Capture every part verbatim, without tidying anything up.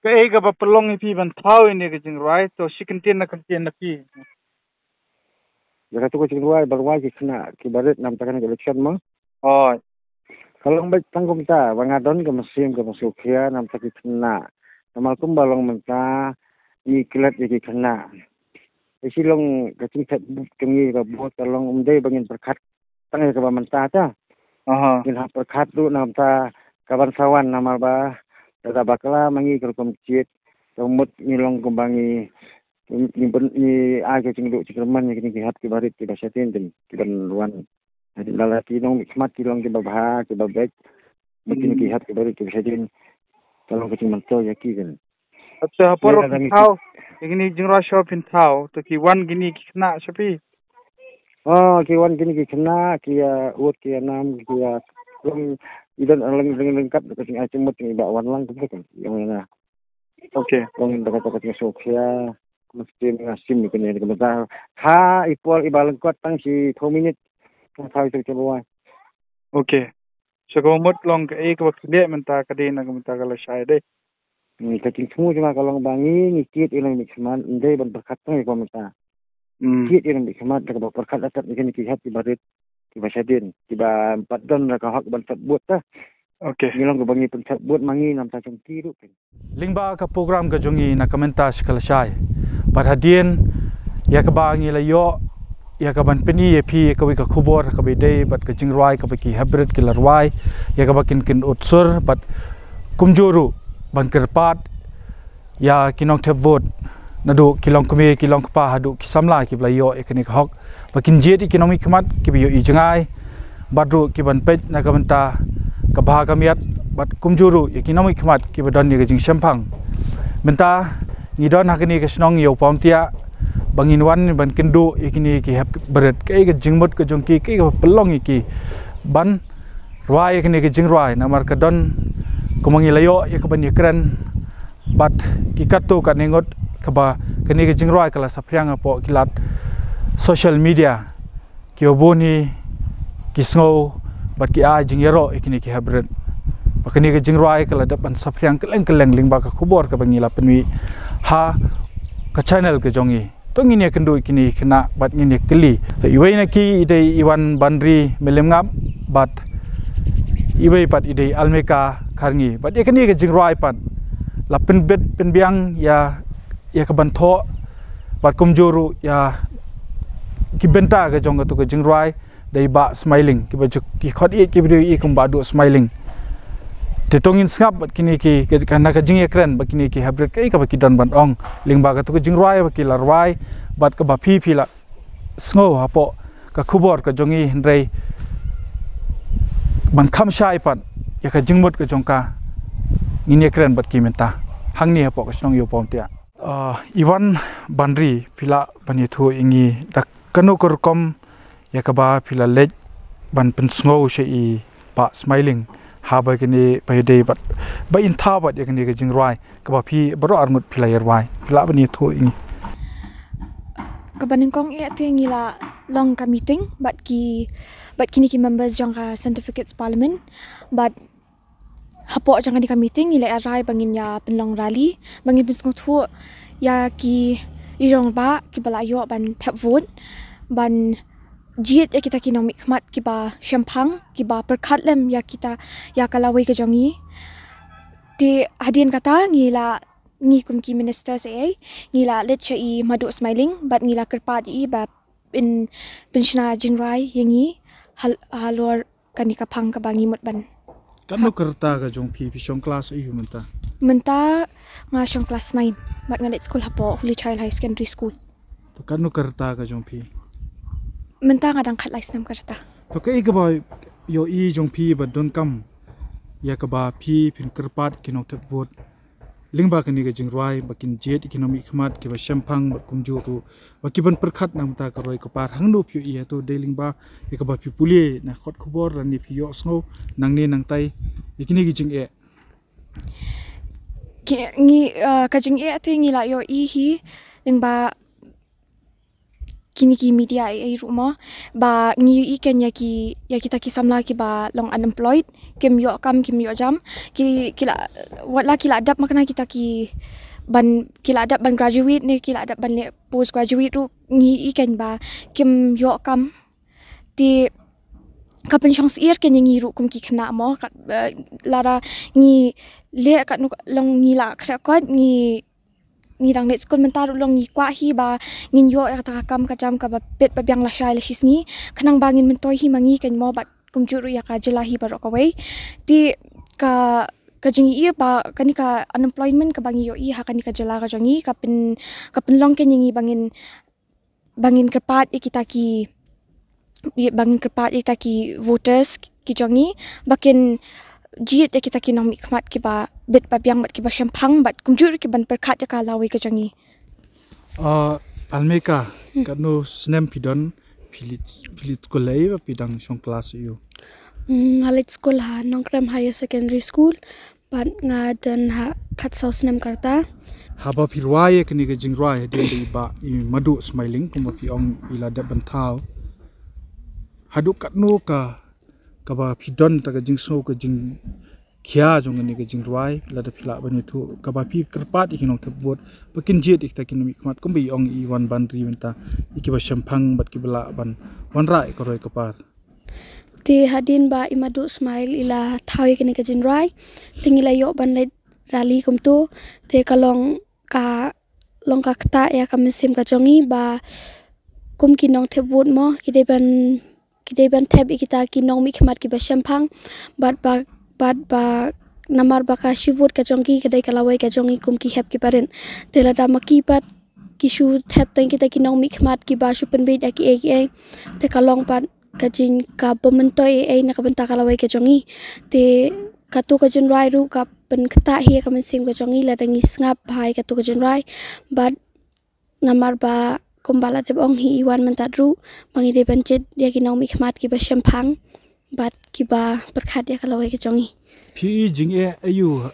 Kaei kaba pynlong ïa phi ban thaw ïa kane ka jingrwai, to shi kyntien na kyntien na phi. Ïa katu ka jingrwai ba rwai ki khynnah kiba rit namar kane ka election mo. Hooid. Ka long beit tang kumta ba nga don ka mynsiem kaba sngewkhia namar ki khynnah. Namar kumba long mynta ngi klet ïa ki khynnah. Ka shi long ka jingthep bup jong ngi ka vote ka long ym dei ba ngin pyrkhat tang ïa kaba mynta ta. Aha. Ngin hap pyrkhat ruh namar kaban sa wan namar ba lada bakla ma ngi ka rukom jied ka mut ngi long kumba ngi ngi bun ngi ai ka jingduh jingkyrmen ïa kine ki hap kiba rit kiba shadien, kiban wan. Lada ki nongmihkhmat ki long kiba bha kiba beit, ma kine ki hap kiba rit kiba shadien ka long ka jingmyntoi ïa ki kan. Acha, ha por phin thaw ïa kine jingrwai, shuwa phin thaw, to ki wan kine ki khynnah sha phi? Oh, ki wan kine ki khynnah ki ïa wad ki ïa nam ki ïa long i don lang lang lang kat ka jingai jingmut ki ba wan lang kumta kan. Ïa nga. Okay. Long da kata ka jingsngewkhia. Mesti nga sim ni kane ka mynta. Ha i por i ba lyngkot tang shi two minute. Ka thaw i tu ka wai. Okay. Sha ka mut long kaei kaba phi leh mynta ka dei na ka mynta ka lashai dei. Ka jingthmu jong nga ka long ba ngi ngi kit ïa nongmihkhmat, ym dei ban pyrkhat tang ïa ka mynta. Kit ïa nongmihkhmat da kaba pyrkhat atat ïa kine ki hap kiba rit kiba shadien kiba ym pat don ka hok ban thep vote ta. Okay. Ngi long kaba ngi pynthep vote ma ngi namar jong ki ruh. Lyngba ka program ka jong ngi na ka mynta shi ka lashai, bad hadien ïa kaba ngi la ïoh ïa kaban pyni ïa phi ïa kawei ka khubor kaba dei bad ka jingrwai kaba ki haprit ki la rwai, ïa kaba kin kynud sur bad kumjuh ruh ban kyrpad ïa ki nongthep vote, naduh ki longkmie ki longkpa haduh ki samla kiba la ïoh ïa kane ka hok ba kin jied ïa ki nongmihkhmat kiba ïohi jngai, bad ruh kiban peit na ka bynta ka bha ka miat, bad kumjuh ruh ïa ki nongmihkhmat kiba don ïa ka jingshemphang. Mynta ngi don ha kane ka shnong ïa u Pamtiah ba ngin wan ban kynduh ïa kine ki hep barit, kaei ka jingmut ka jong ki, kaei kaba pynlong ïa ki ban rwai ïa kane ka jingrwai, namar ka don kumba ngi la ïoh ïa kaban ïakren bad ki katto katne ngut kaba kane ka jingrwai ka la saphriang hapoh ki lad social media. Kiba bun hi ki sngew bad ki ai jingïaroh ïa kine ki hep barit ba kane ka jingrwai ka la dep ban saphriang kylleng kylleng, lyngba ka khubor kaba ngi la pynmih ha ka channel ka jong ngi. To ngin ïakynduh ïa kine ki khynnah bad ngin ïakylli. To iwei na ki i dei i Wanbanri Mylliemngap bad iwei pat i dei Almika Kharngi. Bad ïa kane ka jingrwai pat la pynbit pynbiang ïa, ïa kaban thoh bad kumjuh ruh ïa ki bynta ka jong katu ka jingrwai da i Bah Smiling, kiba ju ki khot ïeit ki briew i kum Bah Duh Smiling. Te to ngin sngap bad kine ki, ka, ka, na ka jingïakren bad kine ki hep barit kaei kaba ki don ban ong lyngba katu ka jingrwai ba ki la rwai bad kaba phi phi la sngew hapoh ka khubor ka jong ngi, hynrei ban kham shai pat ïa ka jingmut ka jong ka, ngin ïakren bad ki mynta hangne hapoh ka shnong ïa u Pamtiah. Ah, i Wanbanri, phi lah ban ïathuh ïa ngi da kano ka rukom ïa kaba phi la leit ban pynsngew sha i Bah Smiling haba kane ba ïadei bad ba in thaw bad ïa kane ka jingrwai kaba phi baroh arngut phi la ïarwai? Phi lah ban ïathuh ïa ngi? Kaba nyngkong eh te ngi la long ka meeting bad ki, bad kine ki members jong ka Saint Advocates Parliament, bad hapoh jong kane ka meeting ngi la ïa rai ba ngin ïa pynlong rally ba ngin pynsngewthuh ïa ki rangbah kiba la ïoh ban thep vote ban jied ïa kita ki nongmihkhmat kiba shemphang, kiba pyrkhat lem ïa kita, ïa ka lawei ka jong ngi. Te hadien kata ngi la, ngi kum ki minister sa ei, ngi la leit sha i Bah Duh Smiling bad ngi la kyrpad ïa i ba pyn, pynshna jingrwai ïa ngi hal, halor kane ka phang kaba ngi mut ban. Katno ka rta ka jong phi, phi shong klas aiu mynta? Mynta nga shong klas nine bad nga leit skul hapoh Holy Child Higher Secondary School. To katno ka rta ka jong phi? Mynta nga dang khatlai snem ka rta. To kaei kaba ïohi jong phi ba donkam ïa kaba phi phin kyrpad ki nongthep vote lyngba kane ka jingrwai ba kin jied ïa ki nongmihkhmat kiba shemphang bad kumjuh ruh ba ki ban pyrkhat na ka bynta ka roi ka par? Hangno phi ïohi, hato dei lyngba ïa kaba phi pule na kot khubor lane phi ïohsngew nangne nangtai ïa kine ki jingeh? Ki, ngi, eh, ka jingeh te ngi la ïohi hi lyngba kini ki media ei ei ruh mo, ba ngi ïohi kein ïa ki, ïa kita ki samla kiba long unemployed, kim ïoh kam, kim ïoh jam, ki, ki la, wat la ki la dep ma kane kita ki ban, ki la dep ban graduate ne ki la dep ban leh post graduate ruh, ngi ïohi kein ba kim ïoh kam. Te ka pynshong syier kein ïa ngi ruh kum ki khynnah mo, kat, eh, lada ngi leh katno long ngi la khreh kot, ngi, ngi dang leit skul mynta ruh long ngi kwah hi ba ngin ïoh ïa kata ka kam ka jam kaba bit ba biang lashai lashisngi, khnang ba ngin myntoi hi ma ngi kein mo bad kumjuh ruh ïa ka jylla hi baroh kawei. Te ka, ka jingïohi ba kane ka unemployment kaba ngi ïohi ha kane ka jylla ka jong ngi ka pyn, ka pynlong kein ïa ngi ba ngin, ba ngin kyrpad ïa kita ki, ïa, ba ngin kyrpad ïa kita ki voters ki jong ngi ba kin jied ïa kita ki nongmihkhmat kiba bit ba biang bad kiba shemphang bad kumjuh ruh ki ban pyrkhat ïa ka lawei ka jong ngi. Ah, Almeka, katno snem phi don, phi leit, phi leit skul ei ba phi dang shong klas ïa u? Mm, nga leit skul ha Nongkrem Higher Secondary School, bad nga don ha khatsaw snem ka rta. Haba phi rwai ïa kane ka jingrwai hadien ba i Bah, i Madu Smiling, kumba phi ong i la dep ban thaw, haduh katno ka, kaba phi don ta ka jingsngew ka jingkhia jong kane ka jingrwai, lada phi lah ban ïathuh, kaba phi kyrpad ïa ki nongthep vote ba kin jied ïa kita ki nongmihkhmat kumba i ong i Wanbanri mynta, ïa kiba shemphang bad kiba lah ban wanrah ïa ka roi ka par? Te hadien ba i Madu Smiling i la thaw ïa kane ka jingrwai, te ngi la ïoh ban leit rally kumto, te ka long, ka long ka ktah ïa ka mynsiem ka jong ngi ba kum ki nongthep vote mo, ki dei ban, ki dei ban thep ïa kita ki nongmihkhmat kiba shemphang, bad ba, bad ba namar ba ka shi vote ka jong ki ka dei ka lawei ka jong ngi kum ki hep kiba rit. Te lada ma ki pat ki shu thep tang kita ki nongmihkhmat kiba shu pynbeit ïa kiei kiei, te ka long pat ka jing, kaba myntoi ei ei na ka bynta ka lawei ka jong ngi. Te kato ka jingrwai ruh ka pynktah hi ïa ka mynsiem ka jong ngi lada ngi sngap bha ïa kato ka jingrwai. Bad namar ba kumba la dep ong hi i Wan mynta ruh, ba ngi dei ban jied ïa ki nongmihkhmat kiba shemphang bad kiba pyrkhat ïa ka lawei ka jong ngi. Phi i jingeh aïu,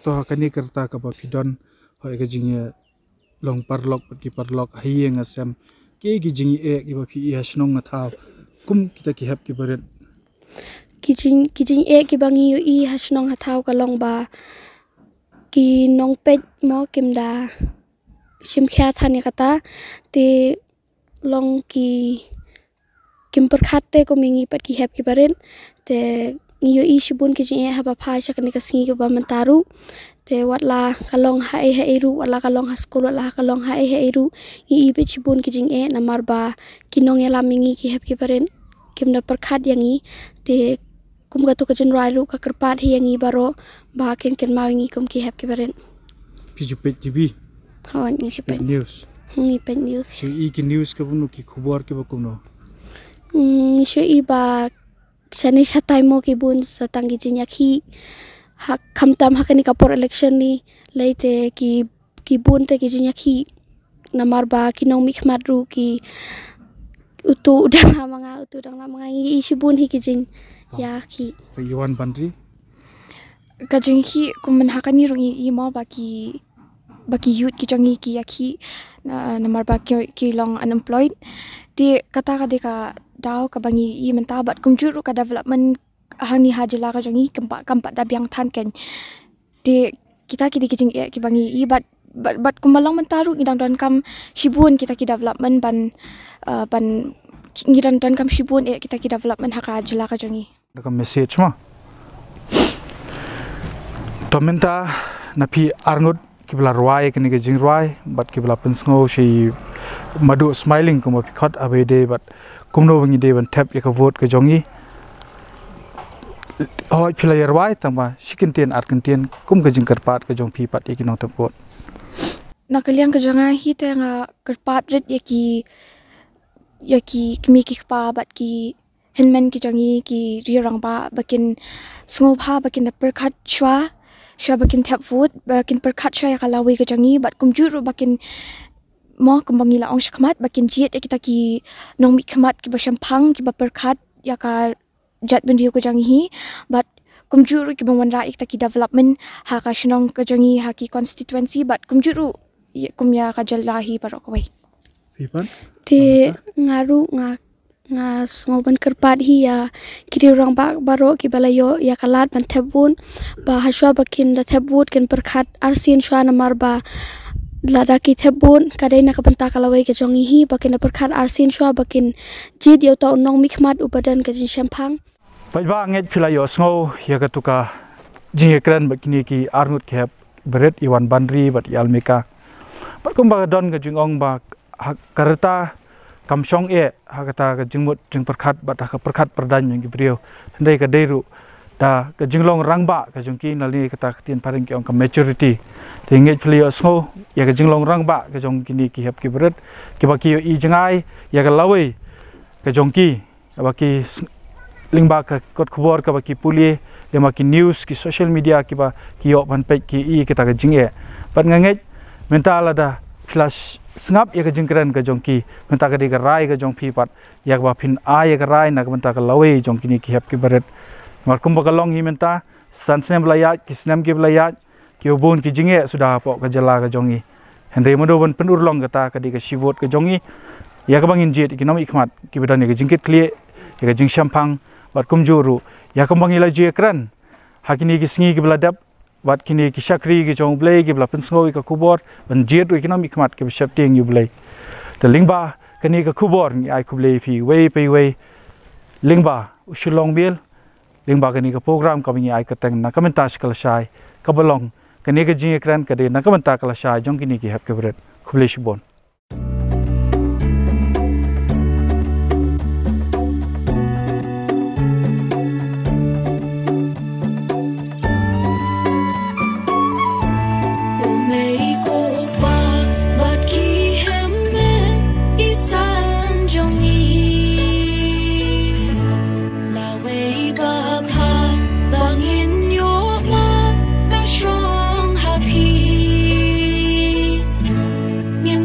to ha kane ka rta kaba phi don, hoi ka jingeh long paralok bad ki paralok ha ïing ha sem? Ki, ki jingeh kiba phi i ha shnong ha thaw kum kita ki hep kiba rit? Ki jing, ki jingeh kiba ngi ïohi ha shnong ha thaw ka long ba ki nongpeit mo kim da shim khia than ïa kata, te long ki, kim pyrkhat te kum ïa ngi pat ki hep kiba rit. Te ngi ïohi shibun ki jingeh haba phai sha kane ka sngi kaba mynta ruh. Te wat la ka long ha ei ha ei ruh, wat la ka long ha skul, wat la ka long ha ei ha ei ruh, ngi i beit shibun ki jingeh namar ba ki nongïalam ïa ngi ki hep kiba rit kim da pyrkhat ïa ngi. Te kum kato ka jingrwai ruh ka kyrpad hi ïa ngi baroh ba kin kynmaw ïa ngi kum ki hep kiba rit. Phi ju peit T V? Hooid, ngi ju peit. Peit news? Hmm, ngi peit news. Shu i ki news kiba kumno, ki khubor kiba kumno? Hmm, ngi shu i ba shane shatai mo ki bun sa tang ki jingïakhih. Ha, khamtam ha kane ka por election ni, lei te ki, ki bun te ki jingïakhih. Namar ba ki nongmihkhmat ruh ki, utu u dang la ma nga, utu u dang la ma nga, ngi i shibun hi ki jingïakhih. Te i Wanbanri? Ka jingïakhih kum mynta ha kane ruh ngi i mo ba ki, ba ki youth ki jong ngi ki ïakhih, na, namar ba ki, ki long unemployed. Te kata ka dei ka daw kaba ngi i mynta bad kumjuh ruh ka development hangne ha jylla ka jong ngi kam pat, kam pat da biang than kein. Te kita ki dei ki jingeh kiba ngi i bad, bad, bad kumba long mynta ruh ngi dang donkam shibun kita ki development ban, uh, ban, ngi dang donkam shibun eh kita ki development ha ka jylla ka jong ngi. Da ka message ma. To mynta na phi arngut kiba la rwai kane ka jingrwai bad kiba la pynsngew sha i Madu Smiling kumba phi khot ha ba ïadei bad kumno ba ngi dei ban thep ïa ka vote ka jong ngi. Hooid phi la ïa rwai tang ba shi kyntien ar kyntien kum ka jingkyrpad ka jong phi pat ïa ki nongthep vote. Na ka liang ka jong nga hi te nga kyrpad rit ïa ki, ïa ki kmie ki kpa bad ki hynmen ki jong ngi ki riew rangbah ba kin sngewbha ba kin da pyrkhat shuwa, shuwa ba kin thep vote, ba kin pyrkhat shuwa ïa ka lawei ka jong ngi bad kumjuh ruh ba kin mo kumba ngi la ong shakhmat ba kin jied ïa kita ki nongmihkhmat kiba shemphang kiba pyrkhat ïa ka jaitbynriew ka jong ngi hi bad kumjuh ruh kiba wanrah ïa kita ki development ha ka shnong ka jong ngi, ha ki constituency bad kumjuh ruh ïa, kum ïa ka jylla hi baroh kawei. Te nga ruh nga nga sngew ban kyrpad hi ïa ki riew rangbah baroh kiba la ïoh ïa ka lad ban thep vote, ba hashwa ba kin da thep vote kin pyrkhat arsien shwa, namar ba lada ki thep vote ka dei na ka bynta ka lawei ka jong ngi hi, ba kin da pyrkhat arsien shwa ba kin jied ïa uta u nongmihkhmat uba don ka jingshemphang. Paidbah, ngeit phi la ïohsngew ïa katu ka jingïakren bad kine ki arngut ki hep barit, i Wanbanri bad i Almika. Bad kumba ka don ka jingong ba ha ka rta kam shong eh ha kata ka jingmut jingpyrkhat bad ha ka pyrkhat pyrdaiñ jong ki briew. Hynrei ka dei ruh da ka jinglong rangbah ka jong ki, na liang kata ka ktien phareng ki ong ka maturity. Te ngeit phi la ïohsngew ïa ka jinglong rangbah ka jong kine ki hep ki barit, kiba ki ïohi jngai ïa ka lawei ka jong ki, ba ki s-, lyngba ka kot khubor kaba ki pule, lyngba ki news, ki social media kiba ki ïoh ban peit, ki i kita ka jingeh. Bad nga ngeit mynta lada phi la s-, sngap ïa ka jingkren ka jong ki, mynta ka dei ka rai ka jong phi pat ïa kaba phin ai ïa ka rai na ka bynta ka lawei jong kine ki hep ki barit. Namar kumba ka long hi mynta, san snem ba la ïaid, ki snem kiba la ïaid, kiba bun ki jingeh suda hapoh ka jylla ka jong ngi. Hynrei mano ban pynurlong kata ka dei ka shi vote ka jong ngi, ïa kaba ngin jied ïa ki nongmihkhmat kiba don ïa ka jingkitkhlieh, ïa ka jingshemphang, bad kumjuh ruh ïa kaba ngi la ju ïakren ha kine ki sngi kiba la dep bad kine ki shakri ki jong U Blei kiba la pynsngew ïa ka khubor ban jied ruh ïa ki nongmihkhmat kiba sheptieng ïa U Blei. Te lyngba kane ka khubor ngi ai khublei ïa phi iwei pa iwei lyngba u Shillong Mail, lyngba kane ka program kaba ngi ai kyrteng Na Ka Bynta Shi Ka Lashai, kaba long kane ka jingïakren ka dei na ka bynta ka lashai jong kine ki hep ki barit. Khublei shibun. Ko mei ko pa bad ki hynmen ki san jong ngi, lawei ba bha ba ngin ïoh ma ka shong ha phi. Ngim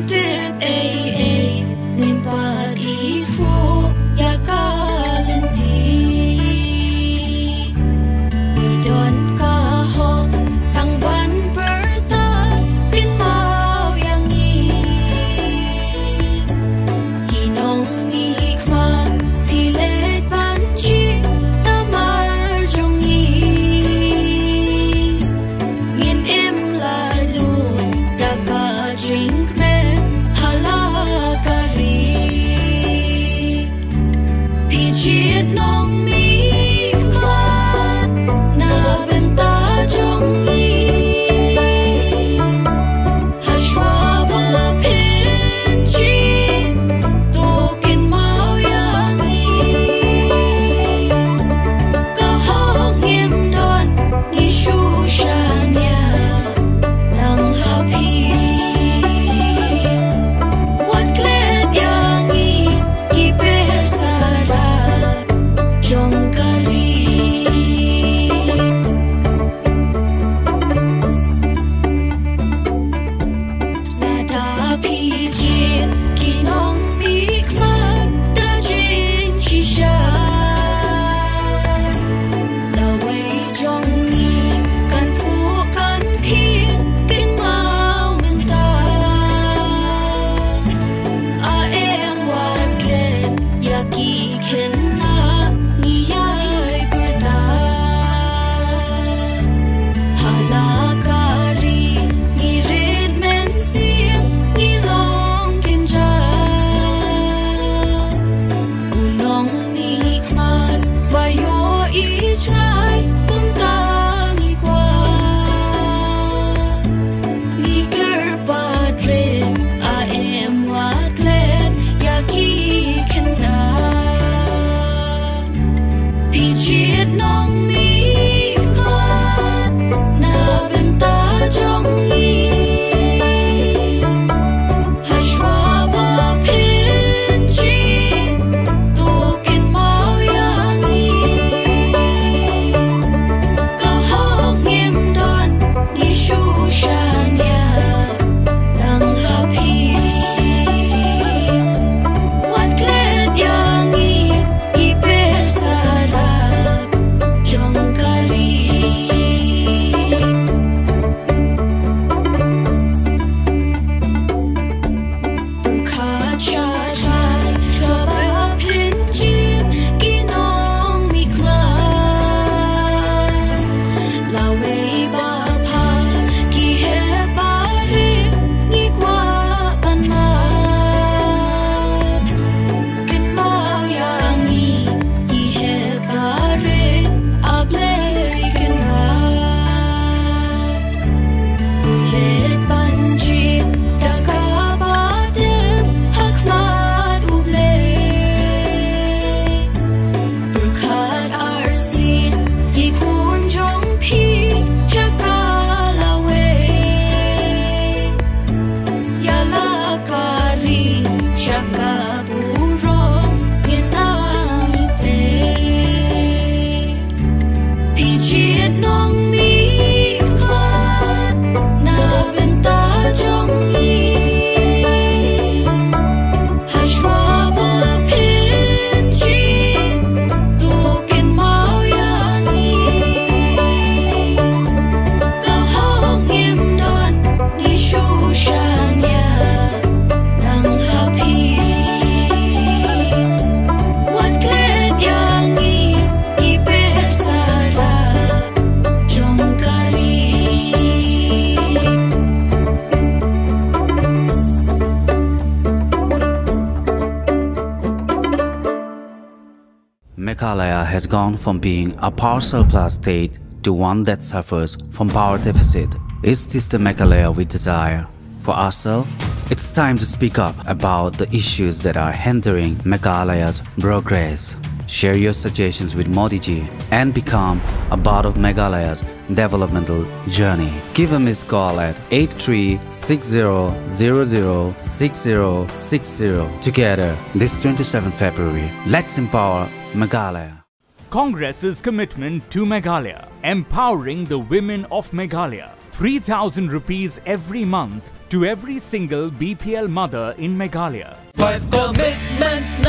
Meghalaya has gone from being a power surplus state to one that suffers from power deficit. Is this the Meghalaya we desire for ourselves? It's time to speak up about the issues that are hindering Meghalaya's progress. Share your suggestions with Modi ji and become a part of Meghalaya's developmental journey. Give a missed call at eight three six zero zero zero six zero six zero. Together, this twenty-seventh February, let's empower Meghalaya. Congress's commitment to Meghalaya, empowering the women of Meghalaya. three thousand rupees every month to every single B P L mother in Meghalaya. Five commitments